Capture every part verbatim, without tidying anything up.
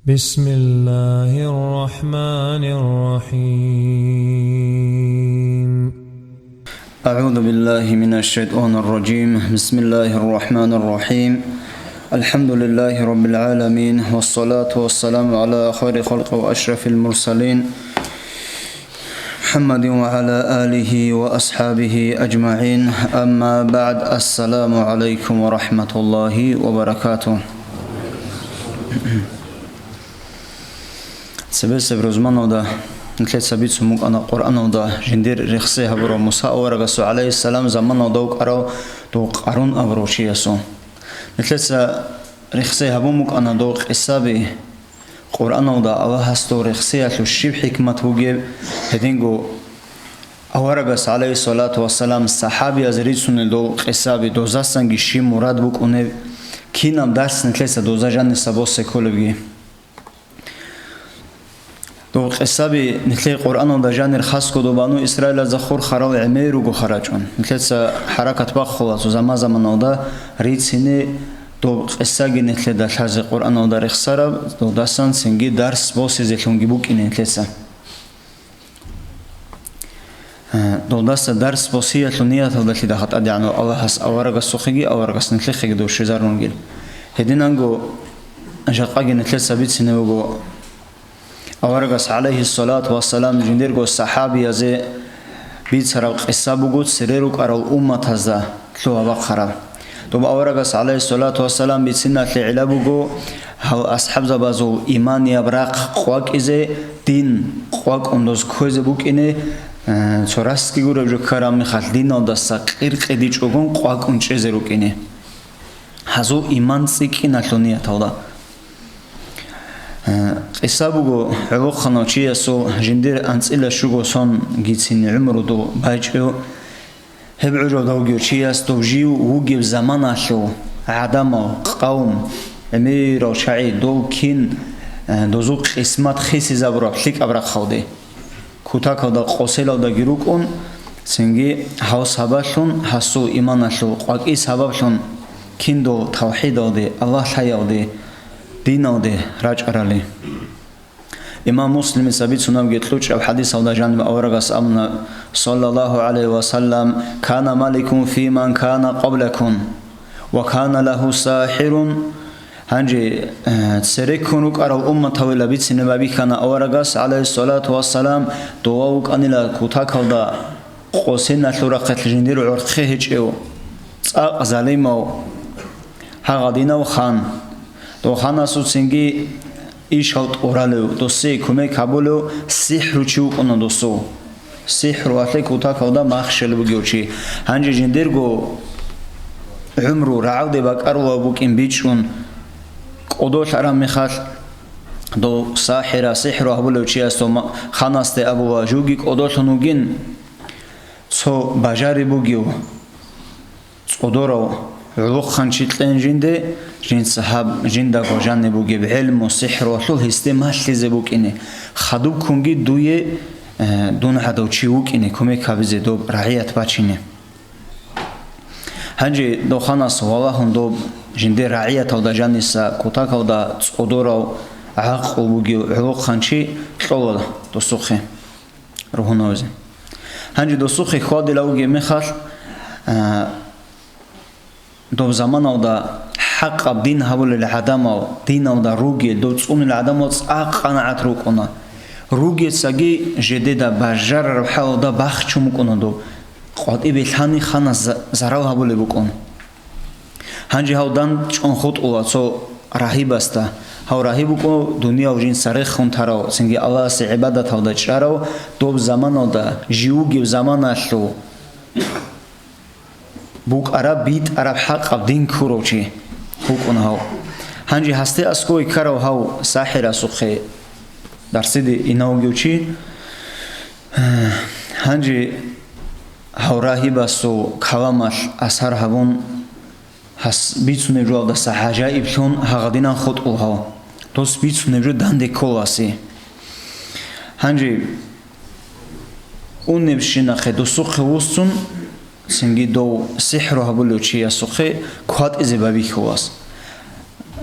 بسم الله الرحمن الرحيم. أعوذ بالله من الشيطان الرجيم. بسم الله الرحمن الرحيم. الحمد لله رب العالمين، والصلاة والسلام على خير خلق وأشرف المرسلين، محمد وعلى آله وأصحابه أجمعين. أما بعد، السلام عليكم ورحمة الله وبركاته. Цебесеб рузманалда нилъеца бицун букӀана Къуръаналда жиндир рехсей гьабурав Муса аварагасул гӀалайгьиссалам заманалда вукӀарав дов Къарун абурав чиясул. Нилъеца рехсей гьабун букӀана дов къисаби. Къуръаналда Аллагьас дов рехсеялъул щиб хӀикмат бугеб, гьединго аварагас, гӀалайгьиссалату вассалам, сахӀабияз рицунел дов къисаби, дозасанги щиб мурад букӀунеб, кинаб дарс нилъеца доза жаниса босе кколебги. Дов къисаби нилъер Къуръаналда жанир хасго дов бану Исраилазда хурхарал гӀемер руго харачӀун. Нилъеца хӀаракат бахъула цо заман-заманалда рицине дов къисаги нилъеда лъазе Къуръаналда рехсараб, додасан цинги дарс босизелъунги букӀине нилъеца. Э, долдаса дарс босиялъул нияталдалъида хатӀадегӀанав Аллагьас аварагасухъеги аварагас нилъехъеги дов щвезарун ругел. Гьединанго жакъаги нилъеца бицине вуго, аварагас, гӀалайгьиссалату вассалам, жиндирго сахӀабиязе бицараб къиса буго цере рукӀарал умматазда лъугьа бахъараб. Доб аварагас, гӀалайгьиссалату вассалам, бициналъе гӀилла буго гьал асхӀабзабазул иманияб рахъ къвакӀизе, дин къвакӀун доз кквезе букӀине, э, цо расги гуреб жо ккараб мехалъ диналдаса къиркъидичӀогун къвакӀун чӀезе рукӀине. Гьазул иман цӀикӀкӀиналъул нияталда. Э, къиса буго, гӀолохъанав чиясул жиндир анцӀила щуго сонгицин гӀумру дов байчӀев, гьеб гӀужалда вугев чияс дов жив вугев заманалъул гӀадамал, къавм, гӀемерал чагӀи, дов кин, э, дозул къисмат хисизабураб лъикӀаб рахъалде, кутакалда къоселалдаги рукӀун, цинги гьав сабаблъун, гьасул иманалъул къвакӀи сабаблъун кин дов тавхӀидалде, Аллагь лъаялде, диналде рачӀарали. Имам Муслимица бицунебги кьучӀаб хӀадисалда жаниб аварагас абуна, саллаллагьу гӀалайгьи ва саллам: «Кана маликун фи ман кана къаблакум, ва кана лагьу сахӀирун». Гьанже, э, цереккун рукӀарал умматалила бицине бихьана аварагас, гӀалайгьиссалату вассалам, дова вукӀанила кутакалда къосиналъул рахъалъ жиндир гӀорхъи гьечӀев, цӀакъ залимав, гьагъадинав хан. Дов ханасул цинги ишал тӀуралев, досие кумек гьабулев сихӀручи вукӀуна досул. СихӀру алъе кутакалда махщел бугев чи. Гьанже жиндирго гӀумру рагӀалде бакӀарулав букӀин бичӀчӀун, кӀодолъараб мехалъ, дов сахӀира, сихӀру гьабулев чияс дов ма-, ханасде абула, жуги кӀодолъун вугин, цо бажари бугев, цӀодорав гӀолохъанчи кьен жинде, жинца гьаб жиндаго жаниб бугеб гӀелму, сихӀруялъул гьесде малъизе букӀине, хадубккунги дуе, э, дун гӀадав чи вукӀине, кумек гьабизе доб рагӀият бачине. Гьанже дов ханас валагьун доб жинде рагӀияталда жаниса кутакалда цӀодорав гӀакълу бугев гӀолохъанчи кьола досухъе ругьунавизе. Гьанже досухъе хьвадилавги мехалъ, а, доб заманалда хӀакъаб дин гьабулел гӀадамал, диналда ругел, дов цӀунел гӀадамал цӀакъ къанагӀат рукӀуна. Ругецаги жедеда бажарараб хӀалалда бахчун букӀуна доб. КъватӀибе лъани ханас за-, зарал гьабулеб букӀун. Гьанже гьав дандчӀун хутӀула цо рагьибасда. Гьав рагьиб вукӀун, дуниял жинца рехун тарав, цинги Аллагьасе гӀибадаталда чӀарав, доб заманалда, жив вугев заманалъул букӀараб, битӀараб хӀакъаб дин ккурав чи вукӀун гьав. Гьанже гьасде аскӀове ккарав гьав сахӀирасухъе дарсиде инав вугев чи. Гьанже гьав рагьибасул каламалъ асар гьабун, гьас бицунеб жоялдаса гӀажаиблъун гьагъадинан хутӀул гьав. Дос бицунеб жо данде кколасе. Гьанже унебщинахъе досухъе вуссун, цинги дов сихӀру гьабулев чиясухъе кватӀизе байбихьулас.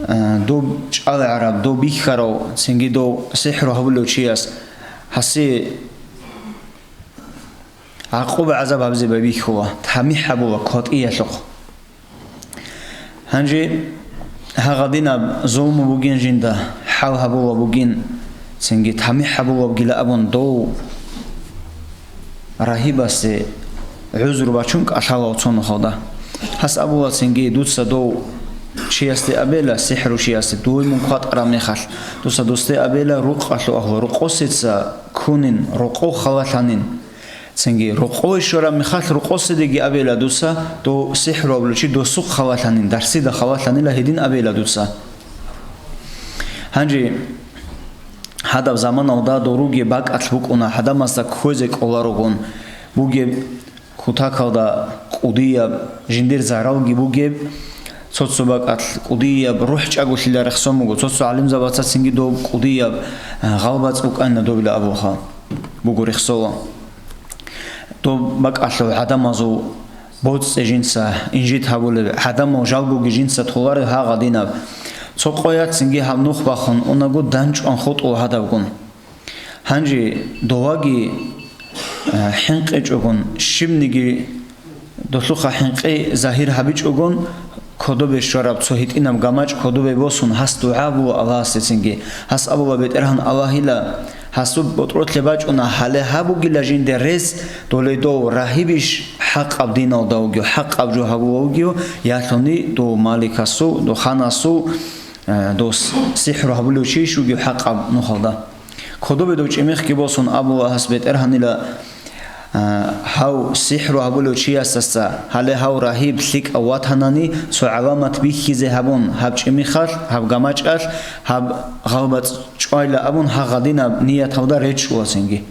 Э, доб чӀалгӀараб, доб бихьарав, цинги дов сихӀру гьабулев чияс гьасе гӀакъуба-гӀазаб гьабизе байбихьула, тамихӀ гьабула кватӀиялъухъ. Гьанже гьагъадинаб зулму бугин жинда, хӀал гьабула бугин, цинги тамихӀ гьабулабгила абун дов рагьибасе гӀузру бачун кӀалъала цо нухалда. Гьас абула цинги, дуца дов чиясде абела, сихӀручиясде, дуй мун кватӀараб мехалъ, дуца досде абела, рукъалъу агьлу, рукъосеца ккунин, рукъов халалъанин. Цинги, рукъове щвараб мехалъ, рукъоседеги абела дуца, дов сихӀру гьабулев чи досухъ халалъанин, дарсида халалъанила гьедин абела дуца. Гьанже гьадаб заманалда доруги бакӀалъ букӀуна, гӀадамазда кквезе кӀоларогун бугеб кутакалда кӀудияб, жиндир заралги бугеб, цо-цо бакӀалъ кӀудияб рухӀ чӀаголъила рехсон буго, цо-цо гӀалимзабаца цинги доб кӀудияб, а, гъалбацӀ букӀанина добила абулха буго рехсола. Доб бакӀалъул гӀадамазул боцӀи жинца инжит гьабулеб, гӀадамал жалгоги жинца толареб гьагъадинаб. Цо къояцинги гьаб нух бахун унаго данчӀван хутӀула гьадабгун. Гьанже доваги, а, хӀинкъичӀогун, щибниги долъухъа хӀинкъи загьир гьабичӀогун, кодобе щвараб цо гьитӀинаб гамачӀ кодобе босун, гьас дугӀа буго Аллагьасдецинги. Гьас абула, БетӀергьан Аллагьила, гьасул ботӀролъе бачӀуна, гьале гьабугила жинде рес, долей дов рагьибищ хӀакъаб диналда вугев, хӀакъаб жо гьабула вугев, ялъуни дов маликасул, дов ханасул, э, дос сихӀру гьабулев чийищ вугев хӀакъаб нухалда. Кодобе дов чӀимихъги босун абула гьас, БетӀергьанила, а, гьав сихӀру гьабулев чиясдаса, гьале гьав рагьиб лъикӀав ватанани, цо гӀаламат бихьизе гьабун, гьаб чӀимихъалъ, гьаб гамачӀалъ, гьаб гъалбацӀ чӀвайла абун, гьагъадинаб нияталда речӀчӀула цинги.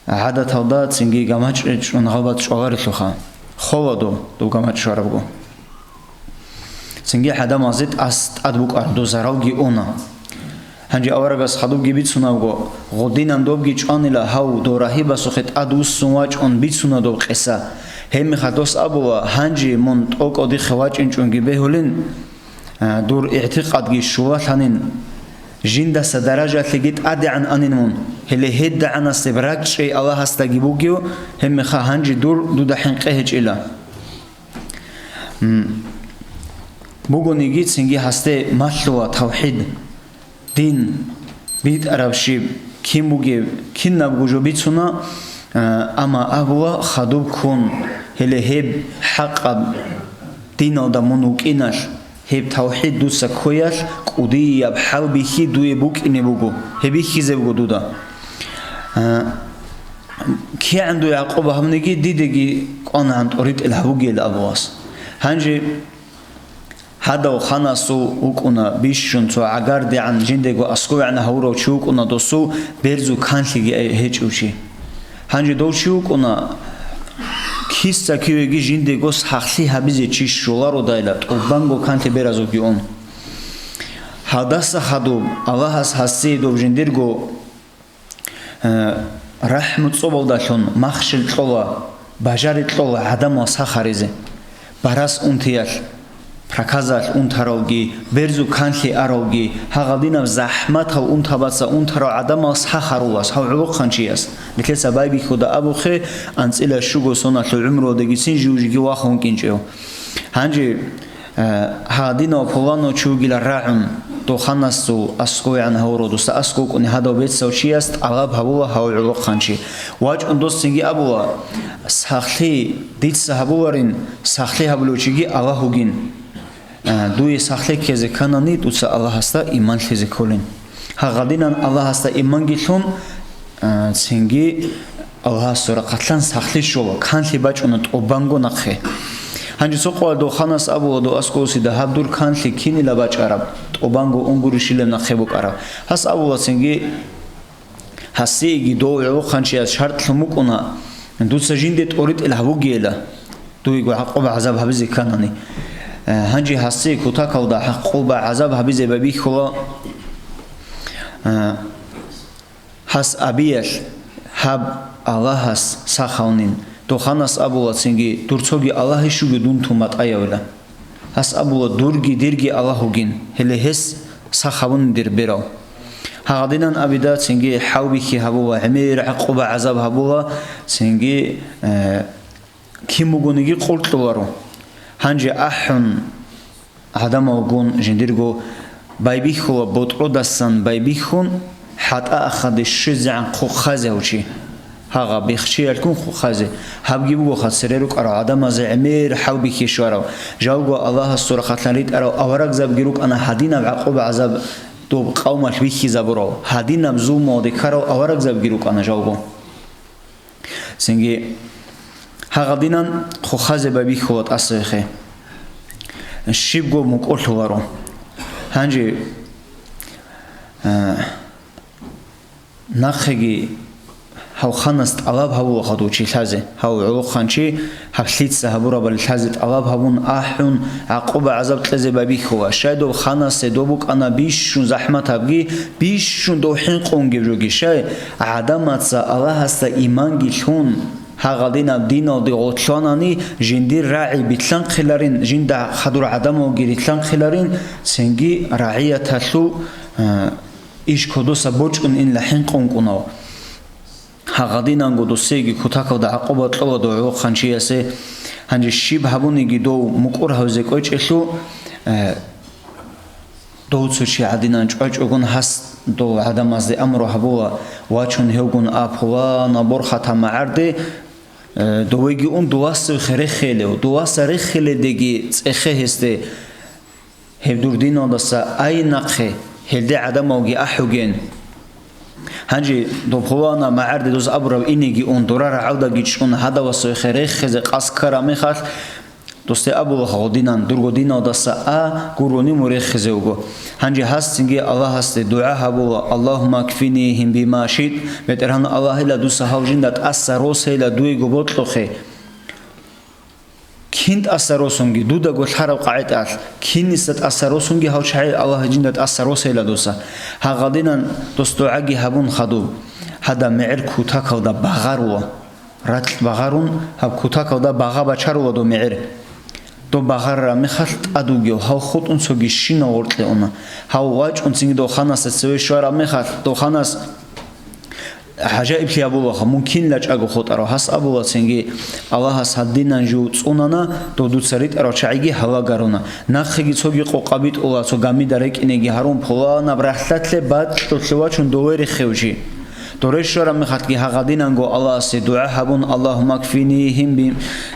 ГӀадаталда цинги гамачӀ речӀчӀун гъалбацӀ чӀваларелъулха. Хола дов, дов гамачӀ щварабго. Цинги гӀадамазе тӀас тӀад букӀараб дов заралги уна. Гьанже аварагас хадубги бицунабго, гъодинан добги чӀванила гьав дов рагьибасухъе тӀад вуссун вачӀун бицуна доб къиса. Гьебмехалъ дос абула, гьанже мун тӀокӀав дихъе вачӀинчӀунги бегьулин, а, дур игӀтикъадги щулалъанин, жиндаса даражалъеги тӀадегӀан анин мун, гьеле гьедагӀанасеб ракӀчӀей Аллагьасдаги бугев, гьебмехалъ гьанже дур дуда хӀинкъи гьечӀила. М, бугониги цинги гьасде малъула тавхӀид, дин, битӀараб щиб, кин бугеб, кинабго жо бицуна, а, амма абула хадуб ккун, гьеле гьеб хӀакъаб диналда мун вукӀиналъ, гьеб тавхӀид дуца кквеялъ кӀудияб хӀалбихьи дуе букӀине буго, гьеб бихьизе буго дуда. А, кигӀан дуе гӀакъуба гьабниги, дидеги кӀванагӀан тӀоритӀел гьабугел абугьас. Гьанже гьадав ханасул вукӀуна бищун цо гӀагардегӀан, жиндего аскӀовегӀан гьавурав чи вукӀуна досул, берзу канлъиги гьечӀев чи. Гьанже дов чи вукӀуна, киса-кивеги жиндего сахлъи гьабизе чи щолародайила, тӀубанго канлъи беразулги ун. Гьадаса хадуб Аллагьас гьасие доб жиндирго, э, рахӀму цӀобалдалъун махщел кьола, бажари кьола гӀадамал сахаризе. Барас унтиялъ, проказалъ унтаралги, берзу канлъи аралги, гьагъадинаб захӀматал унтабаца унтарал гӀадамал сахарулас гьав гӀолохъанчияс. Нилъеца байбихьуда абухъе, анцӀила щуго соналъул гӀумруялдегицин жив-жиги вахун кӀинчӀев. Гьанже, э, гьадинав пуланав чи вугила рагӀун, дов ханасул аскӀовегӀан гьавурав, дуса аскӀов вукӀуни гьадав бецав чияс тӀалаб гьабула гьав гӀолохъанчи. ВачӀун дос цинги абула, сахлъи, дица гьабуларин, сахлъи гьабулев чиги Аллагь вугин. Э, дуе сахлъи ккезе кканани, дуца Аллагьасда иман лъезе кколин. Гьагъадинан Аллагьасда иманги лъун, а, цинги Аллагьасул рахъалъан сахлъи щола, канлъи бачӀуна тӀубанго нахъе. Гьанже цо къоялъ дов ханас абула, дов аскӀовсида, гьаб дур канлъи кинила бачӀараб, тӀубанго унгурищилеб нахъе букӀараб. Гьас абула цинги, гьасиеги дов гӀолохъанчияс шарт лъун букӀуна, дуца жинде тӀоритӀел гьабугейила, дуего гӀакъуба-гӀазаб гьабизе кканани. Э, гьанже гьасие кутакалда гӀакъуба-гӀазаб гьабизе байбихьула, э, гьас абиялъ, гьаб Аллагьас сахавнин, дов ханас абула цинги, дур цоги Аллагьищуги дун тун батӀаявила. Гьас абула: «Дурги дирги Аллагь вугин, гьеле гьес сах гьабуни дир берал». Гьагъадинан абида, цинги хӀалбихьи гьабула, гӀемер гӀакъуба-гӀазаб гьабула, цинги, э, кин бугониги къуркьуларо. Гьанже ахӀун, гӀадамалгун жиндирго байбихьула, ботӀродасан байбихьун, хӀатӀа ахаде щвезегӀан хъухъазе гьав чи. Гьагъа бихчиялъгун хъухъазе. Гьабги бугоха цере рукӀарал гӀадамазе гӀемер хӀалбихьи щварав. Жалго Аллагьасул рахъалъан ритӀарал аварагзабги рукӀана гьадинаб гӀакъуба-гӀазаб доб къавмалъ бихьизабурав, гьадинаб зулмуялде ккарал аварагзабги рукӀана жалго. Цинги гьагъадинан хъухъазе байбихьула тӀасабихъе. Щибго мукӀурлъуларо. Гьанже, а, нахъеги гьав ханас тӀалаб гьабула хадув чи лъазе. Гьав гӀолохъанчи гьаб лъица гьабурабали лъазе тӀалаб гьабун, ахӀун, гӀакъуба-гӀазаб кьезе байбихьула. Щай доб ханасе доб букӀана бищун захӀмат гьабги, бищун дов хӀинкъунги жоги. Щай? ГӀадамаца Аллагьасда иманги лъун, гьагъадинаб диналде гъотлъанани, жиндир рагӀи билълъанхъиларин, жинда хадур гӀадамалги рилълъанхъиларин, цинги рагӀияталъул, а, иш кодоса бочӀун инла хӀинкъункӀунав. Гьагъадинанго досеги кутакалда гӀакъуба кьола дов гӀолохъанчиясе. Гьанже щиб гьабуниги дов мукӀур гьавзе кӀвечӀелъул, э, дов цо чи гӀадинан чӀвачӀогун гьас дов гӀадамазде амру гьабула, вачун гьевгун а пулана борхатаб магӀарде, э, довеги ун дуласухъе реххелев, дуласа реххеледеги цӀехе гьесде. Гьеб дур диналдаса ай нахъе, гьелде гӀадамалги ахӀуген. Гьанже доб хулана магӀарде дос абураб инеги ун, дора рагӀалдаги чӀун, гьадавасухъе реххезе къас ккараб мехалъ, досде абулаха гъодинан, дурго диналдаса а гурони мун реххезе вуго. Гьанже гьас цинги Аллагьасде дугӀа гьабула: «Аллагьумма кфинигьим бима шит», БетӀергьан Аллагьила, дуца гьав жинда тӀаса росейила дуего бокьухъе. Кин тӀаса росунги, дудаго лъараб къагӀидалъ, кинниса тӀаса росунги гьав чагӀи Аллагь жинда тӀаса росейила дуца. Гьагъадинан дос дугӀаги гьабун хадуб. Гьадаб мегӀер кутакалда багъарула. Ракь багъарун, гьаб кутакалда багъа бачарула доб мегӀер. Доб багъарараб мехалъ тӀад вугев гьав хутӀун цоги щинав гъоркье уна. Гьав вачӀун цинги дов ханасда цеве щвараб мехалъ, дов ханас гӀажаиблъи абулаха, мун кинила чӀаго хутӀарав. Гьас абула цинги: «Аллагьас гьадинан жив цӀунана, дов дуца ритӀарал чагӀиги гьалагаруна. Нахъеги цоги къокъа битӀула, цо гамида рекӀинеги гьарун, пуланаб рахьлъалъе бакьулъе вачун дове реххев чи». Доре щвараб мехалъги гьагъадинанго Аллагьасе дугӀа гьабун, «Аллагьумма кфинигьим би-,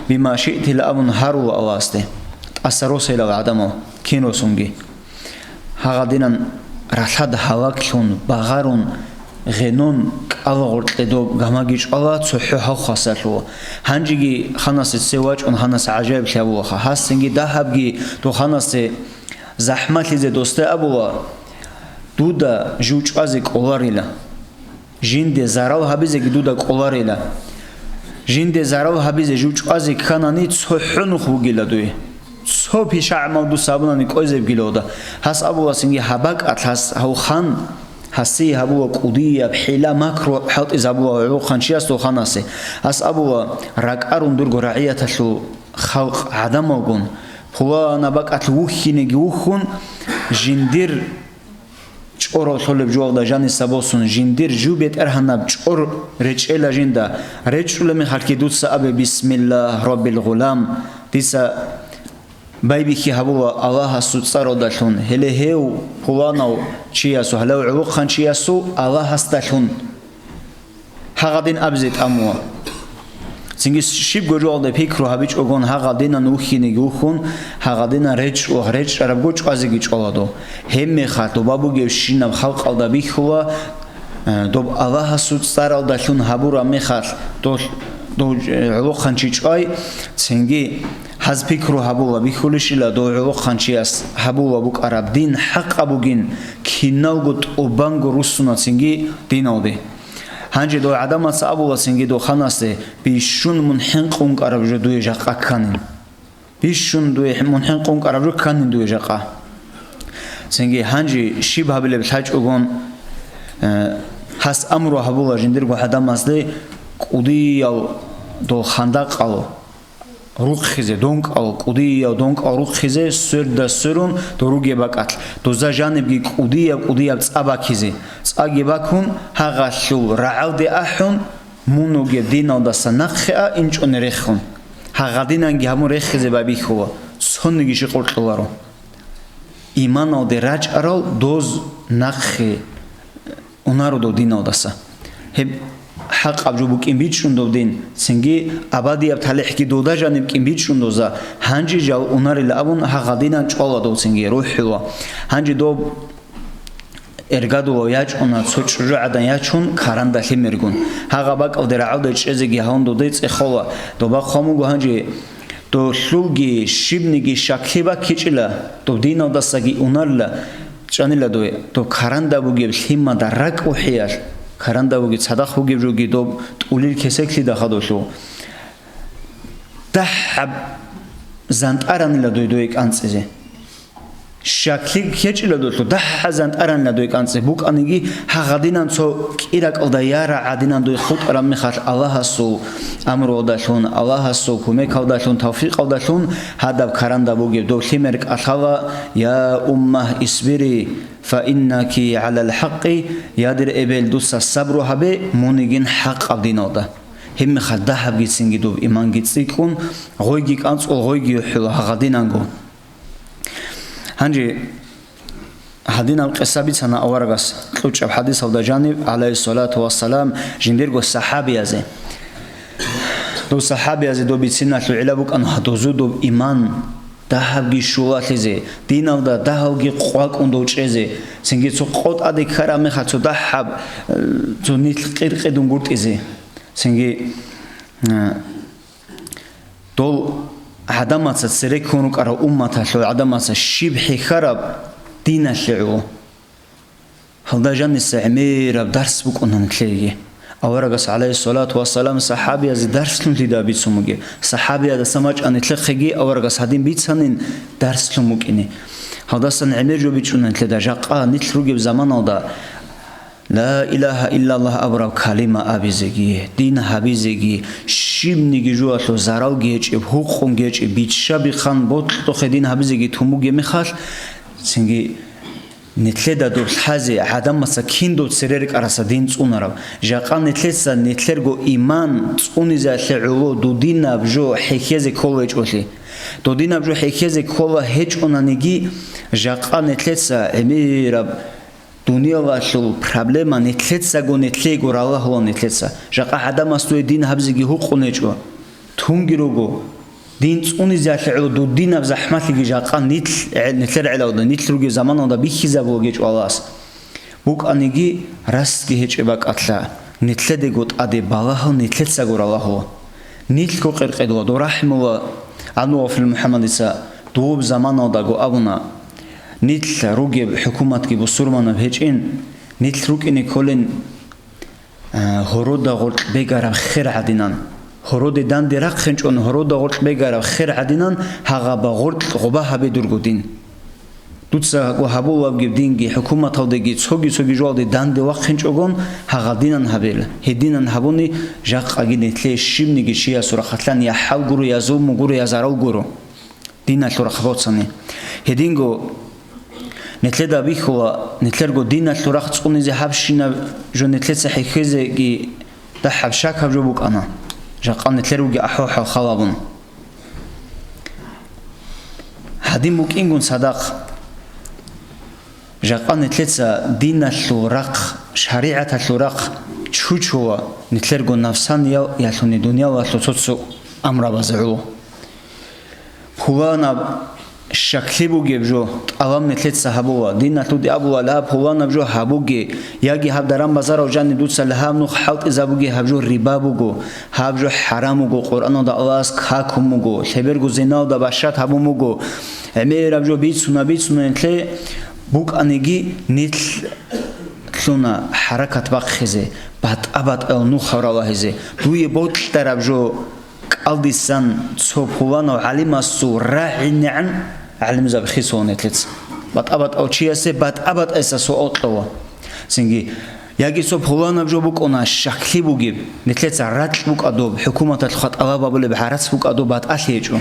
бима шиътила» абун гьарула Аллагьасде. ТӀаса росейилал гӀадамал кин росунги. Гьагъадинан ралъад гьалаглъун, багъарун, гъенун кӀала гъоркье доб гамаги чӀвала цохӀо гьав хвасарлъула. Гьанжеги ханасе цеве вачӀун гьанас гӀажаиблъи гьабулаха. Гьасинги дагьабги дов ханасе захӀмалъизе досде абула: «Дуда жив чӀвазе кӀоларила». Жинде зарал гьабизеги дуда кӀоларила. Жинде зарал гьабизе жив чӀвазе кканани, цохӀо нух бугила дуе. Цо пишагӀмал дуса абунани кӀвезебгилалда. Гьас абула цинги гьаб бакӀалъ гьас гьав хан, гьасие гьабула кӀудияб хӀила-макру хӀалтӀизабула гӀолохъанчияс дов ханасе. Гьас абула: «РакӀарун дурго рагӀияталъул халкъ гӀадамалгун, пулана бакӀалъ вухьинеги вухьун, жиндир чӀорав лъолеб жугьалда жаниса босун, жиндир жу бетӀергьанаб чӀор речӀела жинда. РечӀчӀулеб мехалъги дуца абе: „Бисмиллагь, Раббил гъулам“, дица байбихьи гьабула Аллагьасул цӀаралдалъун, гьеле гьев пуланав чиясул, гьалав гӀолохъанчиясул Аллагьасдалъун». Гьагъадин абизе тӀамула. Цинги щибго жоялда пикру гьабичӀогон гьагъадинан вухьинеги вухьун, гьагъадинан речӀ-, речӀчӀарабго чӀвазеги чӀваладо. Гьебмехалъ доба бугевщинаб халкъалда бихьула, э, доб Аллагьасул цӀаралдалъун гьабураб мехалъ дол-, дов, э, гӀолохъанчи чӀвай, цинги гьаз пикру гьабула, бихьулищила дов гӀолохъанчияс гьабула букӀараб дин хӀакъаб бугин, киналго тӀубанго руссуна цинги диналде. Гьанже дов гӀадамаца абула цинги дов ханасде: «Бищун мун хӀинкъун кӀараб жо дуе жакъа кканин. Бищун дуе хӀ-, мун хӀинкъун кӀараб жо кканин дуе жакъа». Цинги гьанже щиб гьабилеб лъачӀогон, э, гьас амру гьабула жиндирго гӀадамазде кӀудиял дол хандакъал рухъизе, донкӀал, кӀудияв донкӀал рухъизе, сверда сверун дов ругеб бакӀалъ, доза жанибги кӀудияб-кӀудияб цӀа бакизе, цӀаги бакун, гьагъалъул рагӀалде ахӀун, мун вугеб диналдаса нахъе а инчӀони рехун. Гьагъадинанги гьабун рехизе байбихьула, цониги щикъ кьоларо. Иманалде рачӀарал доз нахъе унаро дов диналдаса. Гьеб хӀакъаб жо букӀин бичӀчӀун дов дин, цинги абадияб талихӀги дуда жаниб кӀин бичӀчӀун доза, гьанже жал унарила абун гьагъадинан чӀвала дов цинги, рухӀула. Гьанже доб эргадулав ячӀуна, цо чӀужугӀадан ячун, каранда лъимергун. Гьагъа бакӀалде рагӀалде чӀезеги гьавун доде цӀехола. Доба хъван буго гьанже, долъулги щибниги щаклъи баккичӀила, дов диналдасаги унарила, чӀанила дове, доб каранда бугеб лъимада ракӀ ухӀиялъ, каранда бугеб цадахъ бугеб жоги доб тӀулил кесеклъида хадулъул. ДахӀаб зантӀаранила дой дое кӀанцӀизе. Щаклъи ккечӀила долъул, дагьа зантӀаранила дой кӀанцӀи букӀаниги, гьагъадинан цо кӀиракӀалда яра гӀадинан дой хутӀараб мехалъ Аллагьасул амруялдалъун, Аллагьасул кумекалдалъун, тавфикъалдалъун гьадаб каранда бугеб дов лъимер кӀалъала: «Я уммагь, исбири, фа иннаки гӀалал хӀакъи», я дир эбел, дуца сабру гьабе, мунигин хӀакъаб диналда. Гьебмехалъ дагьабгицинги доб иманги цӀикӀкӀун, гъойги кӀанцӀул, гъойги юхӀула гьагъадинанго. Гьанже гьадинаб къиса бицана аварагас кьучӀаб хӀадисалда жаниб, гӀалайгьиссалату вассалам, жиндирго сахӀабиязе. Доб сахӀабиязе доб бициналъул гӀилла букӀана дозу доб иман дагьабги щулалъизе, диналда дагьалги къвакӀун дов чӀезе, цинги цо къо тӀаде ккараб мехалъ цо дагьаб, э, цо нилъ къиркъидун гуртӀизе, цинги, э, Дол гӀадамаца, цере ккун рукӀарал умматалъул гӀадамаца щиб хӀехьараб диналъе гӀоло. Гьалда жаниса гӀемераб дарс букӀуна нилъееги. Аварагас, гӀалайгьиссалату вассалам, сахӀабиязе дарслъун лъида бицун бугеб. СахӀабиядаса мачӀани лъехъеги аварагас гьадин бицанин дарслъун букӀине. Гьалдасан гӀемер жо бичӀчӀуна нилъеда жакъа нилъ ругеб заманалда. Ла илагьа иллаллагь абураб калима абизеги, дин гьабизеги, щибниги жоялъул заралги гьечӀеб, гьукъунги гьечӀеб, бичча-бихъан бокьухъе дин гьабизеги тун бугеб мехалъ, цинги нилъеда доб лъазе гӀадамаца кин доб цере рекӀараса дин цӀунараб, жакъа нилъеца нилъерго иман цӀунизеялъе гӀоло дудинаб жо хӀехьезе ккола гьечӀолъи. Дудинаб жо хӀехьезе ккола гьечӀонаниги, жакъа нилъеца гӀемераб дуниялалъул проблема нилъецаго нилъего ралагьула нилъеца. Жакъа гӀадамас дуе дин гьабзеги гьукъун гьечӀо. Тунги руго. Дин цӀунизеялъе гӀоло дудинаб захӀмалъиги жакъа нилъ, нилъер гӀелалда, нилъ ругеб заманалда бихьизабула гьечӀо Аллагьас. БукӀаниги расги гьечӀеб бакӀалъа, нилъедего тӀаде балагьал нилъецаго ралагьула. Нилъго къеркъедула, дов рахӀмула, гӀанугъафил МухӀаммадица дуб заманалдаго абуна, нилъ ругеб хӀукуматги бусурманаб гьечӀин, нилъ рукӀине кколин, а, гьорода гъоркь бегараб хер гӀадинан. Гьороде данде рахъинчӀун гьорода гъоркь бегараб хер гӀадинан гьагъаба гъоркь гъоба гьабе дурго дин. Дуцаго гьабулабги динги хӀукуматалдеги цоги-цоги жоялде данде вахъинчӀогон гьагъадинан гьабел. Гьединан гьабуни жакъаги нилъее щибниги чиясул рахъалъан я хӀал гуро, я зулму гуро, я зарал гуро. Диналъул рахъ боцани. Гьединго нилъеда бихьула, нилъерго диналъул рахъ цӀунизе гьабщинаб жо нилъеца хӀехьезеги дагьаб щакаб жо букӀана. Жакъа нилъер руги ахӀвал-хӀал халабун. Гьадин букӀингун цадахъ, жакъа нилъеца диналъул рахъ, шаригӀаталъул рахъ чучула нилъерго нафсаниялъуни дуниялалъул цо-цо амрабазе гӀоло. Пуланаб щаклъи бугеб жо тӀалаб нилъеца гьабула. Диналъуде абула, ла, пуланаб жо гьабуге, яги гьаб даран-базарав жаниб дуца лагьаб нух хӀалтӀизабуге, гьаб жо риба буго, гьаб жо хӀарам буго, Къуръаналда Аллагьас какун буго, лъеберго зиналда бащад гьабун буго, гӀемераб жо бицуна, бицуна нилъе букӀаниги, нилъ лъуна хӀаракат бахъизе, батӀа-батӀал нух гьаралагьизе, дуе бокьараб жо кӀалдисан цо пуланав гӀалимасул рагӀинегӀан гӀалимзаби хисула нилъеца. БатӀа-батӀав чиясе батӀа-батӀайса суал кьола. Цинги Яги цо пуланаб жо букӀуна щаклъи бугеб, нилъеца ракь букӀа доб, хӀукуматалъухъа тӀалаб гьабулеб гӀарац букӀа доб, батӀалъи гьечӀо.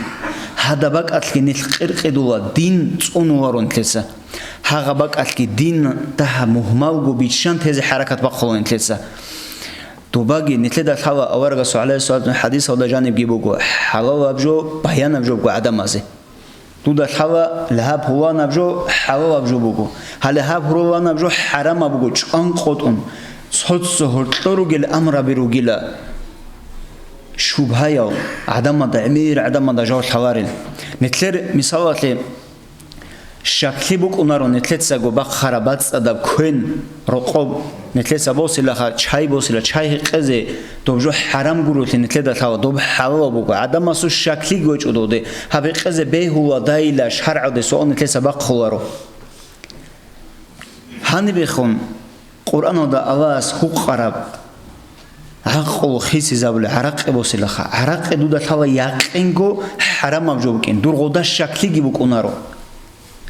Гьадаб бакӀалъги нилъ къиркъидула, дин цӀунуларо нилъеца. Гьагъаб бакӀалъги дин дагьаб мугьмалго биччан тезе хӀаракат бахъула нилъеца. Добаги нилъеда лъала аварагасул гӀалайгьиссалату хӀадисалда жанибги буго, хӀалалаб жо, баянаб жо буго гӀадамазе. Дуда лъала гьаб пуланаб жо хӀалалаб жо буго, гьале гьаб пуланаб жо хӀарамаб буго, чӀванкъотӀун, цо-цо гьоркьор ругел амраби ругила. Шубгьаял гӀадамада, гӀемер гӀадамада жав лъаларел. Нилъер мисалалъе щаклъи букӀунаро нилъецаго бахъараб бацӀцӀадаб квен, рокъоб, нилъеца босилаха, чай босила, чай гьекъезе, доб жо хӀарам гурелъи нилъеда лъала, доб хӀалалаб буго, гӀадамасул щаклъиги гьечӀо доде, гьаб гьекъезе бегьула дайила шаргӀалде суал нилъеца бахъуларо. Гьанибехун Къуръаналда Аллагьас гьукъараб гӀакълу хисизабули гӀаракъи босилаха. ГӀаракъи дуда лъала якъинго хӀарамаб жо букӀин, дур гъода щаклъиги букӀунаро.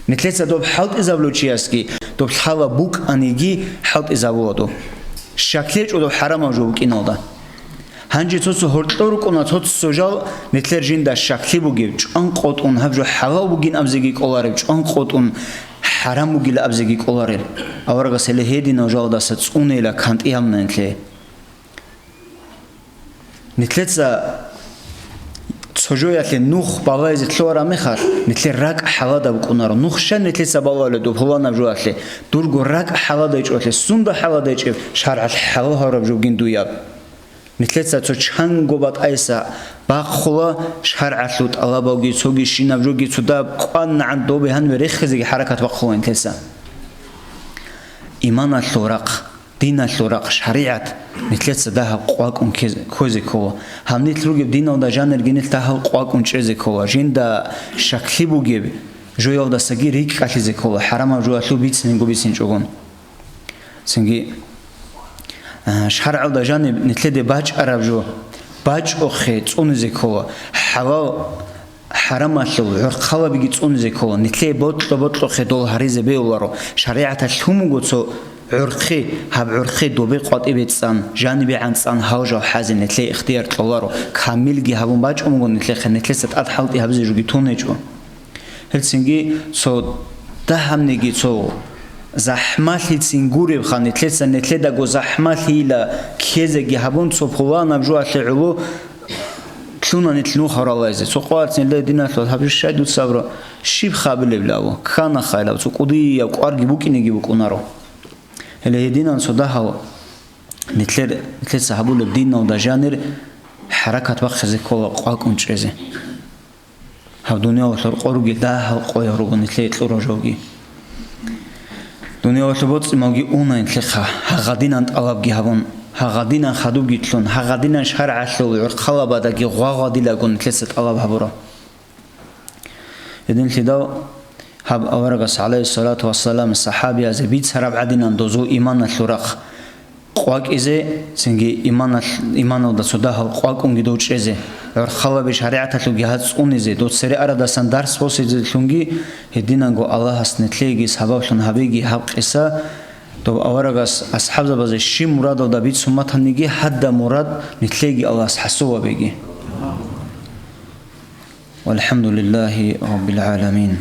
Нилъеца доб хӀалтӀизабулев чиясги доб лъала букӀаниги хӀалтӀизабула доб. Щаклъи гьечӀо доб хӀарамаб жо букӀиналда. Гьанже цо-цо гьоркьор рукӀуна, цо-цо жал нилъер жинда щаклъи бугеб, чӀванкъотӀун гьаб жо хӀалал бугин абзеги кӀолареб, чӀванкъотӀун хӀарам бугила абзеги кӀоларел. Аварагас гьеле гьединав жалдаса цӀунейила кантӀи гьабуна нилъее. Нилъеца цо жоялъе нух балайзе лъугьараб мехалъ, нилъер ракӀ хӀалада букӀунаро. Нух щай нилъеца балугьалеб доб пуланаб жоялъе? Дурго ракӀ хӀалада гьечӀолъе, сунда хӀалада гьечӀеб, шаргӀалъ хӀалал гьавураб жо бугин дуяб. Нилъеца цо чанго батӀайса бахъула, шаргӀалъул тӀалабалги, цоги щинаб жоги цо даб къванагӀан добе гьаниве рехизеги хӀаракат бахъула нилъеца. Иманалъул рахъ, диналъул рахъ, шаригӀат нилъеца дагьаб къвакӀун кез-, ккезе ккола. Гьаб нилъ ругеб диналда жанирги нилъ дагьаб къвакӀун чӀезе ккола. Жинда щаклъи бугеб жоялдасаги рикӀкӀалъизе ккола, хӀарамаб жоялъул бицинего бицинчӀогон. Цинги, а, шаргӀалда жаниб нилъеде бачӀараб жо бачӀухъе цӀунизе ккола, хӀалал хӀарамалъул гӀурхъалабиги цӀунизе ккола, нилъее бокьа-бокьухъе дол гьаризе бегьуларо. ШаригӀаталъ лъун буго цо гӀурхъи, гьаб гӀурхъи добе къватӀибе цӀан, жанибе гӀанцӀан гьав жав хӀазе нилъее ихтияр кьоларо, камилги гьабун бачӀун буго нилъехъе, нилъеца тӀад хӀалтӀи гьабизе жоги тун гьечӀо. Гьелцинги цо дагьабниги цо захӀмалъицин гуребха, нилъеца нилъедаго захӀмалъийила ккезеги гьабун, цо пуланаб жоялъе гӀоло лъуна нилъ нух гьаралайзе. Цо къварцин, ле, диналъул, гьаб жо щай дуца абура, щиб хабилеб лаву, ккана хайилав, цо кӀудияб кӀварги букӀинеги букӀунаро. Гьеле гьединан цо дагьал нилъер, нилъеца гьабулеб диналда жанир хӀаракат бахъизе ккола къвакӀун чӀезе. Гьаб дуниялалъул къо ругел дагьал къоял руго нилъее кьурал жоги. Дуниялалъул боцӀи-малги уна нилъехъа, гьагъадинан тӀалабги гьабун, гьагъадинан хадубги лъун, гьагъадинан шаргӀалъул гӀурхъалабадаги гъвагъвадилаго нилъеца тӀалаб гьабура. Гьединлъидал гьаб аварагас, гӀалайгьиссалату вассалам, сахӀабиязе бицараб гӀадинан дозул иманалъул рахъ къвакӀизе, цинги иманалъ-, иманалда цо дагьал къвакӀунги дов чӀезе, гӀурхъалаби шаригӀаталъулги гьаз цӀунизе, дов цере арадасан дарс босизелъунги гьединанго Аллагьас нилъееги сабаблъун гьабеги гьаб къиса, дов аварагас асхӀабзабазе щиб мурадалда бицун батаниги, гьадаб мурад нилъееги Аллагьас хӀасулабеги. Валхамдулиллагьи раббил гӀаламин.